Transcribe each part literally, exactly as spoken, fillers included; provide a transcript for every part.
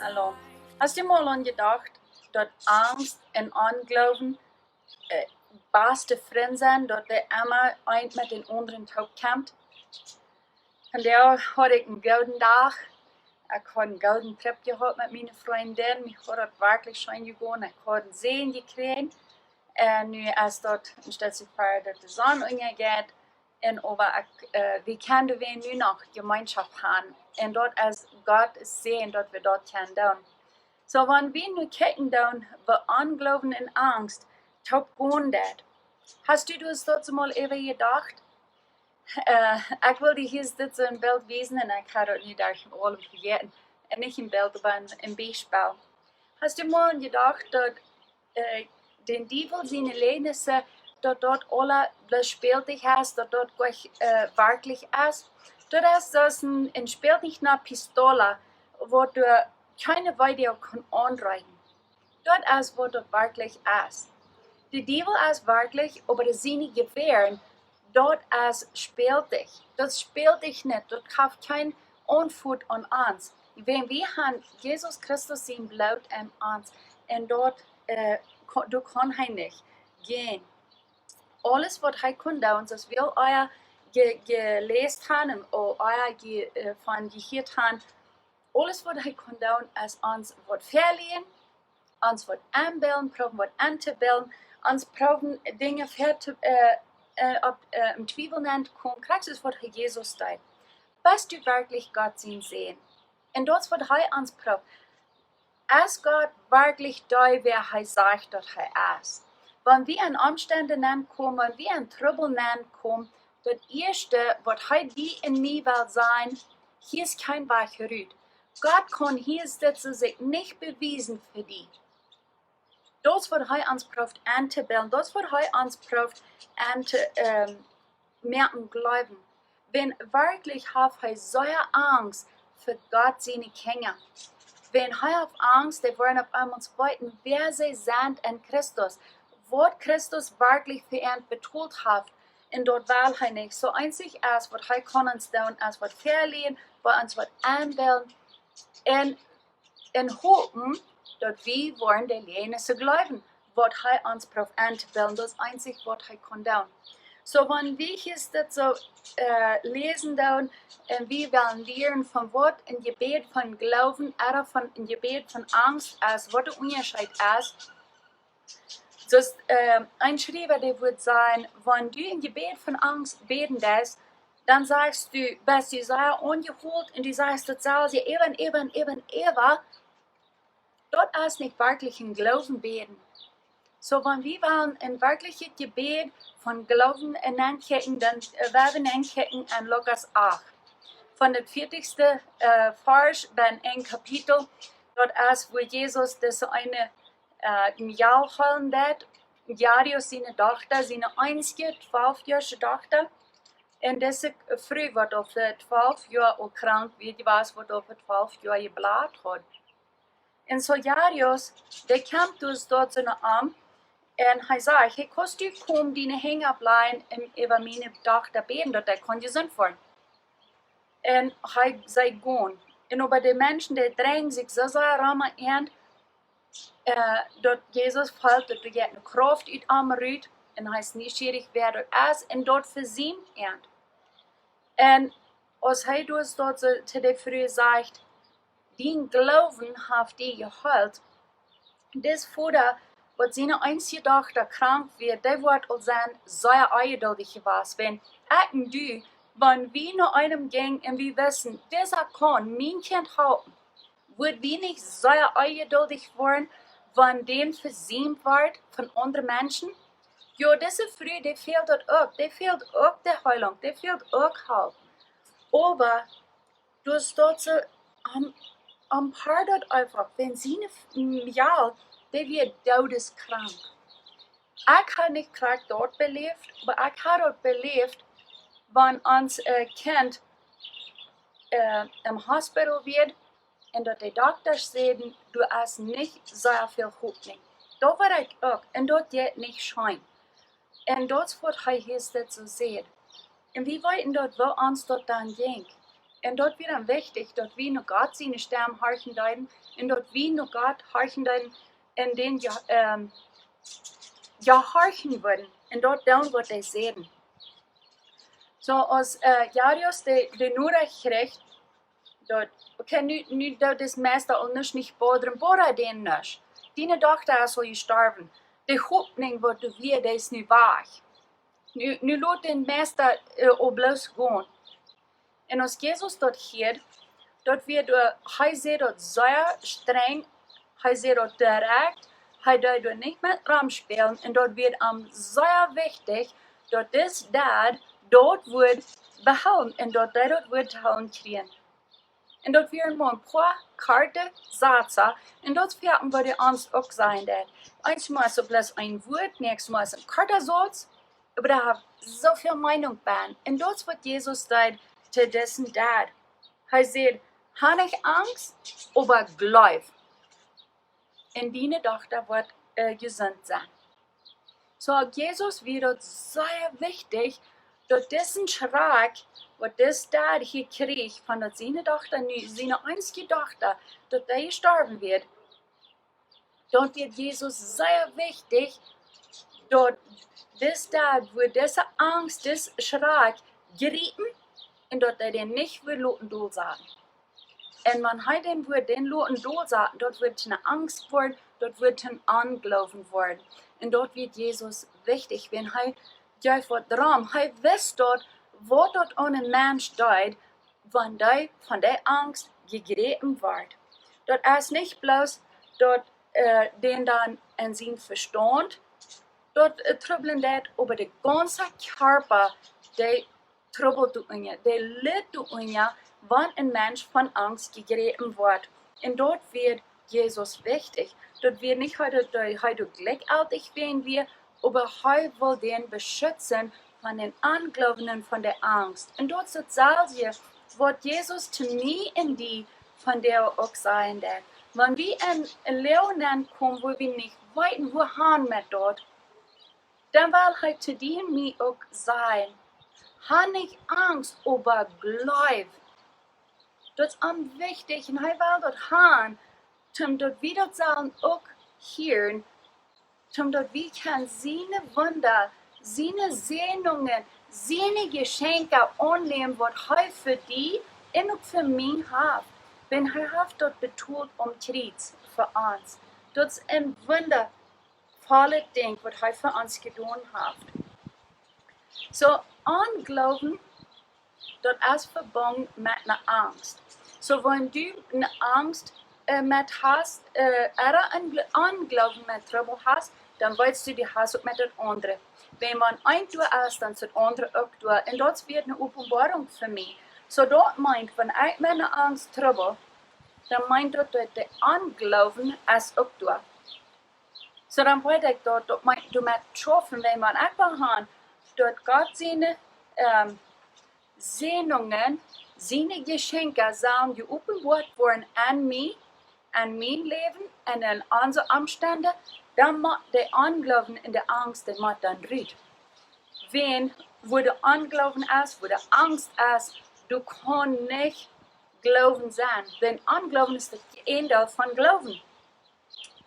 Hallo. Hast du mol aun jedocht, daut Angst un Ongloowen äh, baste Frind sent, daut dee emma eent met dän aundren toop kjemt? Vondoag haud ekj een gooden Dach. Ekj haud een gooden Trip jehaut met miene Frindin. Mie haud daut werkjlich scheen jegonen. Ekj haud een Säajen jekjräajen. Un nu es daut, stalt sikj ver, daut de Sonn unjajeit. Un oba ekj, äh, wie kjennen wie nu noch Jemeenschoft han. Un daut es Gott sien Säajen, daut wie daut kjennen doonen. Soo, wan wie nu kjikjen doonen, woo Ongloowen un Angst toop gonen deit. Hast du daut mol äwa jedocht? Äh, ekj well die hia dit soo een Bilt wiesen un ekj haud daut nu derch mien Oagen vejäten. Un nich een Bilt, oba een, een Biespel. Hast du mol jedocht, daut äh, dän Diewel siene Läajes, daut daut aules bloos Spältich es, daut daut goanich, äh, werkjlich es? Daut es soo aus een, een Spältich, ne Pistola, waut doa kjeene Wee kaun aunrieten. Daut es waut daut werkjlich es. De Diewel es werkjlich, oba siene Jewäaren, daut es Spältich. Daut Spältich nich, daut haft kjeen Enfoat aun ons. Wan wie han Jesus Christus sien Bloot en ons, un daut, äh, ko-, doa kaun hee nich jäajen. Aules waut hee kaun doonen, soo aus wie aul ea je-, jeläst han un aul ea je-, äh, von jehieet han, aules waut hee kaun doonen, es ons waut veleajen, ons waut enbillen, proowen waut entobillen, ons proowen Dinja ver to, äh, äh, opp, äh, em Twiewel nenn to komen, krakjt soo aus waut hee Jesus deed. Best du werkjlich Gott sien Sän? Un daut es waut hee ons prooft. Es Gott werkjlich dee, wäa hee sajcht daut hee es? Wan wie en Omstend nenn komen, wan wie en Trubbel nenn komen, daut ieeschte waut hee die un mie well sajen, hia es kjeen Wajch rut. Gott kaun hia sitt, sikj nich bewiesen fa die. Daut es waut hee ons prooft entobillen. Daut es waut hee ons prooft en to, ähm, moaken jleewen. Wan werkjlich haft hee sea Angst fa Gott siene Kjinja. Wan hee haft Angst, dee woaren opp eemol weeten, wäa see sent en Christus. Waut Christus werkjlich fa an betolt haft. Un daut well hee nich. Soo eensich es waut hee kaun ons doonen, es waut veleajen, waut ons waut enbillen. Un, un hopen daut wie woaren de Läajes jleewen, waut hee ons prooft entobillen. Daut es eensich waut hee kaun doonen. Soo, wan wie hia dit soo, äh, läsen doonen un wie wellen lieren von waut een Jebäd von Gloowen ooda von een Jebäd von Angst es, waut de Unjascheet es, soo aus, ähm, een Schriewa, dee wudd sajen, wan du een Jebäd von Angst bäden deist, dan sajchst du, best du sea aunjehoolt un du sajchst daut selwje äwa un äwa un äwa un äwa. Daut es nich werkjlich een Gloowen bäden. Soo, wan wie wellen een werkjlichet Jebäd von Gloowen aunenn kjikjen, dan, äh, woa wie aunenn kjikjen en Lukas acht. Von daut vieetichste, äh, Varsch bat een Kapitel, daut es wua Jesus dise eene äh, een Mejal heelen deed. Jairus siene Dochta, siene eensje twalfjoasche Dochta. Un dise Fru waut aul fa twalf Joa aul krank wia, dee wia aul fa twalf Joa jeblat haud. Un soo Jairus, dee kjemt dus doa no am. Un hee sajcht: "Hey, kaust du komen diene Henj oppläajen un äwa miene Dochta bäden, daut dee kaun jesunt woaren?" Un hee säd: "Go." Un oba de Menschen, dee drenjen sikj soo sea rom aun, äh, daut Jesus felt, daut doa jeit eene Krauft ut am rut, un hee es nieschierich, wäa daut es, un daut vesiemt an. Un aus hee dus doa soo to de Fru sajcht: "Dien Gloowen haft die jeheelt", dis Voda, waut siene eensje Dochta krank wia, dee woat aul sennen sea onjeduldich jewast. Wan ekj un du, wan wie no eenem jinjen un wie wisten, disa kaun mien Kjint halpen, wudd wie nich sea onjeduldich woaren, wan dee vesiemt woat von aundre Menschen? Jo, dise Fru, dee fält daut uk, dee fält uk de Heelunk, dee fält uk Help. Oba doa steit see am, am Poat daut eefach, wan siene F-, Mejal, dee wia doodeskrank. Ekj hab nich krakjt daut beläft, oba ekj hab daut beläft, wan ons, äh, Kjint, äh, em Hospital wia, un daut de Dokta säden, doa es nich sea väl Hopninj. Daut wia ekj uk, un daut deed nich scheen. Un daut es waut hee hia soo sajcht. Un wie weeten daut, woo ons daut dan jinkj. Un daut wia dan wichtich, daut wie no Gott siene Stemm horchen deeden un daut wie no Gott horchen deeden un dän je-, ähm, jehorchen wudden un daut doonen, waut dee säden. Soo aus, äh, Jairus de, de Norecht kjrieech, daut, okay, nu, nu daut es meist aul nuscht nich bodren, boda dän nuscht. Diene Dochta es aul jestorwen. De Hopninj, waut du wia, dee es nu wajch. Nu, nu lot dän Meista, äh, aul bloos gonen. Un aus Jesus daut hieed, daut wia doa, hee säd daut sea strenj, hee säd daut direkt, hee deed doa nich met romspälen un daut wia am sea wichtich, daut dis Dad daut Wuat behoolen un daut dee daut Wuat to hoolen kjrieech. Un daut wieren mau een poa korte Sazen un daut wia waut dee ons uk sajen deed. Eensmol es daut bloos een Wuat, näakjsmol es een korta Sauz, oba doa haft soo väl Meenunk bie. Un daut es waut Jesus deed to disen Dad. Hee säd: "Ha nich Angst, oba jleew. Un diene Dochta woat, äh, jesunt sennen." Soo, Jesus wia daut sea wichtich, daut disen Schrakj, waut dis Dad hia kjrieech, von daut siene Dochta nu, siene eensje Dochta, daut dee jestorwen wia, daut wia Jesus sea wichtich, daut dis Dad wudd dise Angst, dis Schrakj jriepen un daut hee dän nich wudd loten dolsaten. Un wan hee dän wudd dän loten dolsaten, daut wudd to ne Angst woaren, daut wudd to een Onjloowen woaren. Un daut wia Jesus wichtich, wan hee jeef waut drom. Hee wist daut, waut daut aun een Mensch deed, wan dee von dee Angst jejräpen woat. Daut es nich bloos daut, äh, dän dan en sien Vestaunt daut, äh, trubblen deed, oba de gaunze Kjarpa, dee trubbelt doa unja, dee litt doa unja, wan een Mensch von Angst jejräpen woat. Un daut wia Jesus wichtich. Daut wia nich, hee daut, hee daut jlikjjeltich wäajen wia, oba hee wull dän beschutzen von dän Onjloowen un von de Angst. Un daut es daut selwje, waut Jesus to mie un die vondoag uk sajen deed. Wan wie en een Läwen nenkomen, wua wie nich weeten, wua han met daut, dan well hee to die un mie uk sajen: "Ha nich Angst, oba jleew." Daut es am wichtich un hee well daut han, toom daut wie daut sellen uk hieren, toom daut wie kjennen siene Wunda, siene Säajnungen, siene Jeschenkja aunnämen, waut hee fa die un uk fa mie haft. Wan hee haft daut betolt aum Kjriez fa ons. Daut es een wundavollet Dinkj, waut hee fa ons jedonen haft. Soo, Onjloowen, daut es vebungen met ne Angst. Soo, wan du ne Angst, äh, met hast, äh, ooda een Gl-, Onjloowen met Trubbel hast, dan weetst du, du hast uk met daut aundre. Wan eent doa es, dan es daut aundre uk doa. Un daut wia ne Openboarunk fa mie. Soo, daut meent, wan ekj met ne Angst trubbel, dan meent daut, daut de Onjloowen es uk doa. Soo, dan weet ekj daut, daut meent, du met schaufen, wan ekj well han, daut Gott siene, ähm, Säajnungen, siene Jeschenkja sellen jeopenboat woaren aun mie, aun mien Läwen un aun onse Omstend, dan mott de Onjloowen un de Angst, dee mott dan rut. Wan, wua de Onjloowen es, wua de Angst es, du kaust nich Gloowen sennen. Wan Onjloowen es daut Jäajendeel von Gloowen.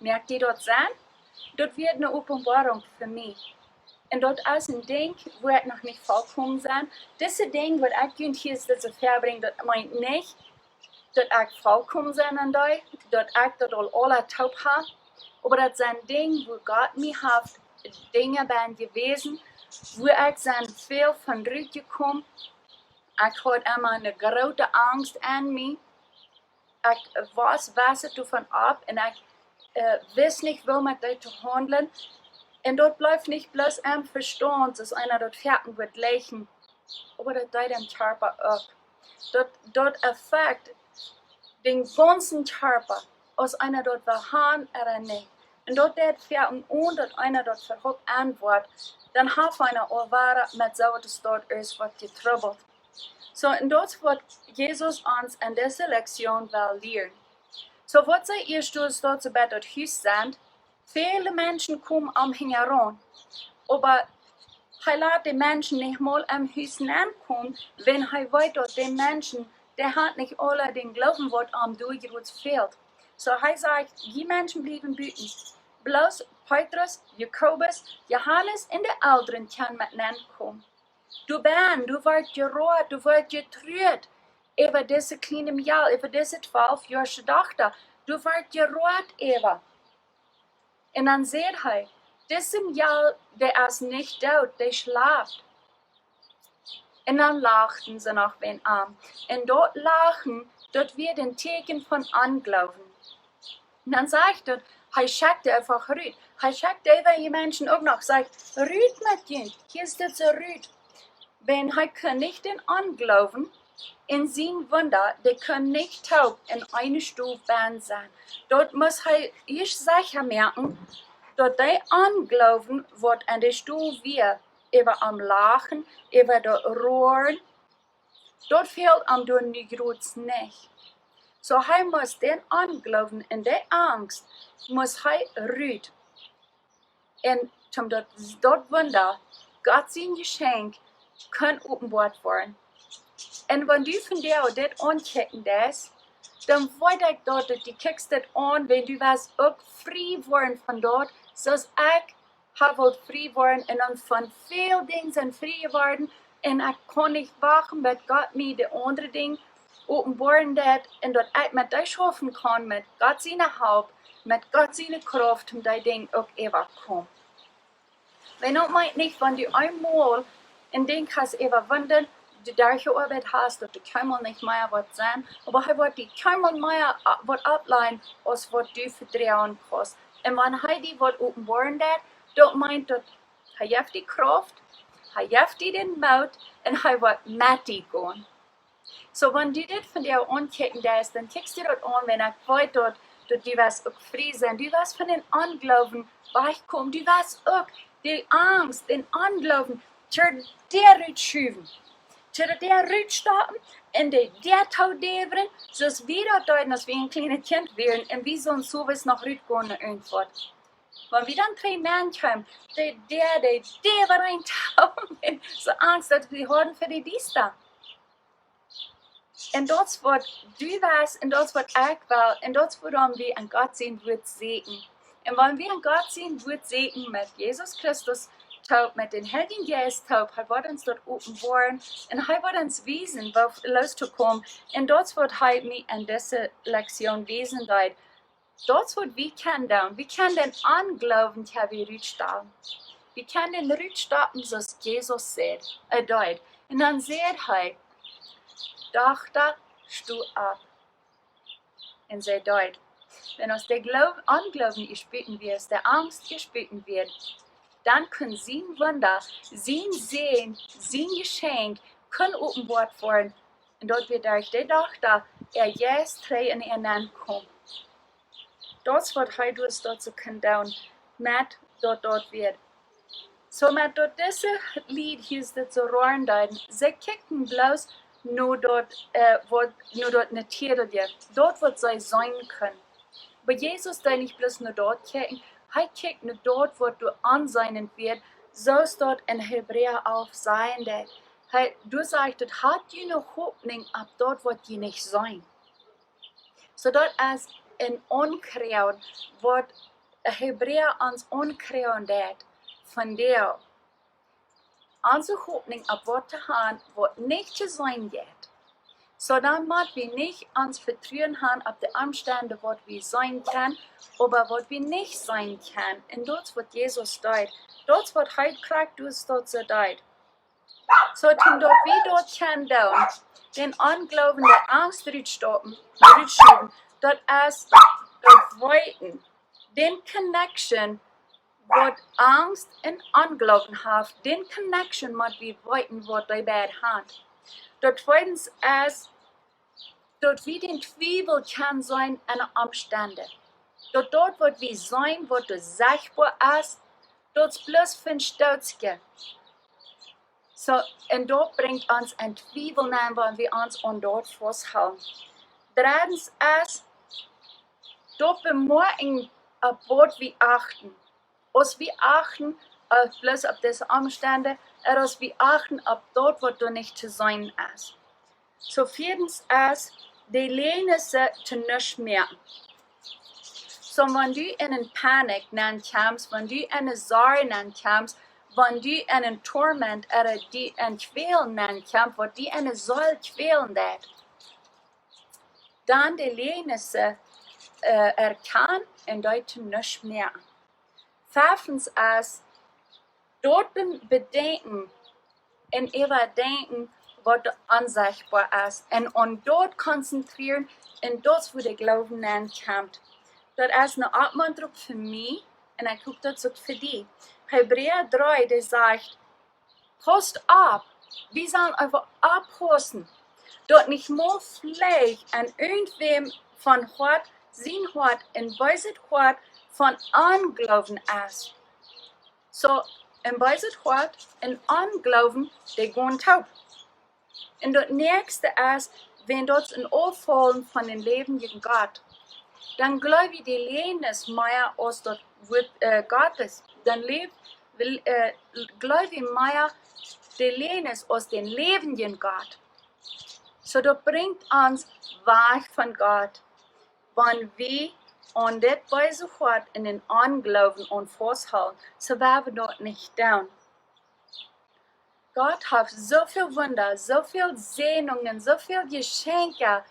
Moakt die daut Senn? Daut wia ne Openboarunk fa mie. Un daut es een Dinkj, wua ekj noch nich volkomen sie. Dise Dinja, waut ekj junt hia soo väabrinj, daut meent nich, daut ekj volkomen sie aun dee, daut ekj daut aul aula toop hab. Oba daut sent Dinja, wua Gott mie haft Dinja bie jewäsen, wua ekj sie väl von rutjekomen. Ekj haud emma ne groote Angst aun mie. Ekj wist, wist doavon auf un ekj, äh, wist nich, woo met dee to haundlen. Un daut blift nich bloos em Vestaunt, aus eena daut foaken woat jlikjen, oba daut deed em Kjarpa uk. Daut, daut affect dän gaunzen Kjarpa, aus eena daut well han ooda nich. Un daut deed foaken, onen daut eena daut vehopt aunwoat, dan haft eena aul wada met soo waut es, daut es waut jetrubbelt. Soo, un daut es waut Jesus ons aun dise Lektion well lieren. Soo, waut see ieescht doa, daut see bie daut Hus sent, väle Menschen komen am hinjaraun. Oba hee lat de Menschen nich mol em Hus nenkomen, wan hee weet, daut de Menschen Dee haft nich aula dän Gloowen, waut am doa jrods fält. Soo hee sajcht: Jie Menschen bliewen buten. Bloos Petrus, Jakobus, Johanes un de Elren kjennen met nenkomen. Doa benn, doa woat jeroat, doa woat jetruat äwa dise kjliene Mejal, äwa dise twalfjoasche Dochta. Doa woat jeroat äwa. Un dan säd hee: Dise Mejal, dee es nich doot, dee schlapt. Un dan lachten see noch wäajen am. Un daut Lachen, daut wia een Tieekjen von Ongloowen. Un dan sajcht daut, hee schekjt eefach rut. Hee schekjt äwa dee Menschen uk noch, sajcht: Rut met junt, hia es dit soo rut. Wan hee kunn nich dän Ongloowen un sien Wunda, dee kunnen nich toop en eene Stow benn sennen. Daut must hee ieescht secha moaken, daut dee Ongloowen, waut en de Stow wia, äwa am Lachen, äwa daut Roaren, daut fäld am doa nu jrods nich. Soo hee must dän Ongloowen un de Angst, must hee rut. Un toom daut, daut Wunda, Gott sien Jeschenkj, kunn openboat woaren. Un wan du vondoag dit aunkjikjen deist, dan weet ekj daut, daut du kjikjst dit aun, wan du west uk frie woaren von daut, soo aus ekj hab wult frie woaren un dan von väl Dinja sent frie jeworden. Un ekj kaun nich wachten, bat Gott mie de aundre Dinja openboaren deit un daut ekj met dee schaufen kaun, met Gott siene Help, met Gott siene Krauft, om dee Dinja uk äwakomen. Wan daut meent nich, wan du eemol een Dinkj hast äwawunden, du derchjeoabeit hast, daut du kjeenmol nich mea woascht sennen, oba hee woat die kjeenmol mea a-, waut oppläajen, aus waut du vedroagen kaust. Un wan hee die waut openboaren deit, daut meent daut hee jeft die Krauft, hee jeft die dän Moot un hee woat met die gonen. Soo wan du dit vondoag aunkjikjen deist, dan kjikjst du daut aun, wan ekj weet daut, daut du west uk frie sennen. Du west von dän Ongloowen wajchkomen. Du west uk de Angst, dän Ongloowen, de Däa rutschuwen, de Däa rutstoppen un de Däa toodäwen, soo aus wie daut deeden, aus wie een kjlienet Kjint wieren un wie sullen soo wiet noch rutgonen no irjentwaut. Wan wie dan trigj nenn kjeemen, de Däa, de Däa wia een Taum, un soo Angst, daut wie hauden fa de Diesta. Un daut es waut du west, un daut es waut ekj well, un daut es wuarom wie en Gott sien Wort sieekjen. Un wan wie en Gott sien Wort sieekjen met Jesus Christus toop, met dän Heiljen Jeist toop, hee woat ons daut openboaren un hee woat ons wiesen, woo loos to komen. Un daut es waut hee mie en dise Lektion wiesen deed. Daut es waut wie kjennen doonen. Wie kjennen dän Ongloowen kjenn wie rutstoppen. Wie kjennen dän rutstoppen, soo aus Jesus säd, hee deed. Un dan säd hee: Dochta, sto opp. Un see deed. Wan aus de Gloow-, Ongloowen jespäten wia, aus de Angst jespäten wia, dan kunn sien Wunda, sien Säajen, sien Jeschenkj kunn openboat woaren. Un daut wia derch de Dochta äa Jeist trigj en äa nenkomen. Daut es waut hee doa daut soo kunn doonen, met daut daut wia. Soo met daut dise Lied hia dit soo roaren deeden, see kjikjten bloos no daut, eh, waut, no daut Natieelje, daut waut see seenen kunnen. Oba Jesus deed nich bloos no daut kjikjen, hee kjikjt no daut waut doa aunseenen wia, soo aus daut en Hebräa alf sajen deit. Hee, doa sajcht et: Haft june Hopninj opp daut waut jie nich seenen. Soo daut es een Aunkjrieejen, waut Hebräa ons aunkjrieejen deit vondoag. Onse Hopninj opp waut to han, waut nich to seenen jeit. Soo dan mott wie nich ons Vetruen han opp de Omstend, waut wie seenen kjennen, oba waut wie nich seenen kjennen. Un daut es waut Jesus deed. Daut es waut hee krakjt doa daut soo deed. Soo, toom daut wie daut kjennen doonen, dän Ongloowen, de Angst rutstoppen, rutschuwen, daut es daut Weeten, dän connection, waut Angst un Ongloowen haft, dän connection mott wie weeten, waut dee beid han. Daut tweedens es, daut wie dän Twiewel kjennen seenen en de Omstend. Daut daut waut wie seenen, waut doa sechtboa es, daut es bloos fa een Stootje. Soo, un daut brinjt ons en Twiewel nenn, wan wie ons aun daut fausthoolen. Dreddens es, daut bemoakjen, opp waut wie achten. Aus wie achten, eh, bloos opp dise Omstend, ooda aus wie achten opp daut waut doa nich to seenen es. So vieedens es, de Läagnisse to nuscht moaken. So wan du en eene Panik nenn kjemst, wan du en eene Sorj nenn kjemst, wan du en eene Torment ooda du en eene Kjwäl nenn kjemst, waut du en eene Seel kjwälen deit, dan de Läagnisse erkjanen un dee to nuscht moaken. Fefdens es, daut bedenkjen un äwadenkjen, waut onsechtboa es, un aun daut konzentrieren, un daut es wua de Gloowen nenn kjemt. Daut es eene Oppmuntrunk fa mie, un ekj hop daut es uk fa die. Hebräa dree, dee sajcht: Pausst opp, wie sellen oppaussen, daut nich mau veleicht en irjentwäm von Hoat, sien Hoat, een beeset Hoat von Ongloowen es. So, een beeset Hoat un Ongloowen, dee gonen toop. Un daut näakjste es, wan daut een Auffaulen von dän läwendjen Gott, dan gloow wie de Läagnisse mea aus daut Wuat Gottes, dan gloow wie mea de Läagnisse aus dän läwendjen Gott. So daut brinjt ons wajch von Gott, wan wie aun dit beese Hoat un dän Ongloowen aun fausthoolen. So woa wie daut nich doonen. Gott haft soo väl Wunda, soo väl Säajnungen, soo väl Jeschenkja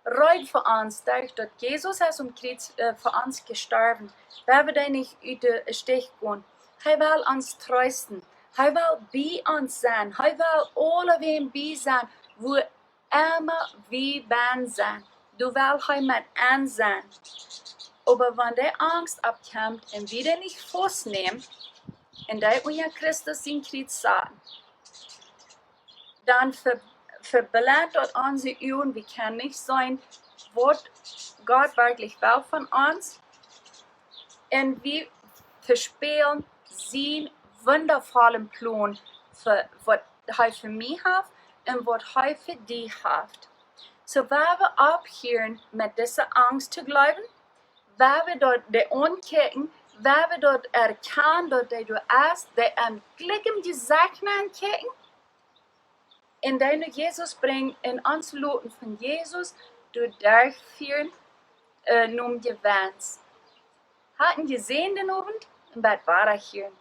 reed fa ons, derch daut Jesus es aum Kjriez fa ons jestorwen. Woa wie dee nich ut de Stich gonen. Hee well ons treesten. Hee well bie ons sennen. Hee well aulawäajen bie sennen, wua emma wie bennen sent. Doa well hee met enn sennen. Oba wan de Angst oppkjemt un wie dee nich faust nämen un dee unja Christus sien Kjriez saten, dan veblent daut onse Uagen, wie kjennen nich seenen, waut Gott werkjlich well von ons. Un wie vespälen sien wundavolen Plon, waut hee fa mie haft un waut hee fa die haft. So woa wie opphieren met dise Angst to gloowen, woa wie daut dee aunkjikjen, woa wie daut erkjanen, daut dee doa es, dee em jlikjen Jesecht ankjikjen, un dee no Jesus brinjen un ons loten von Jesus doa derchfieren nom Jewenst. Haft eenen jesäanden Owent un bat wada hieren.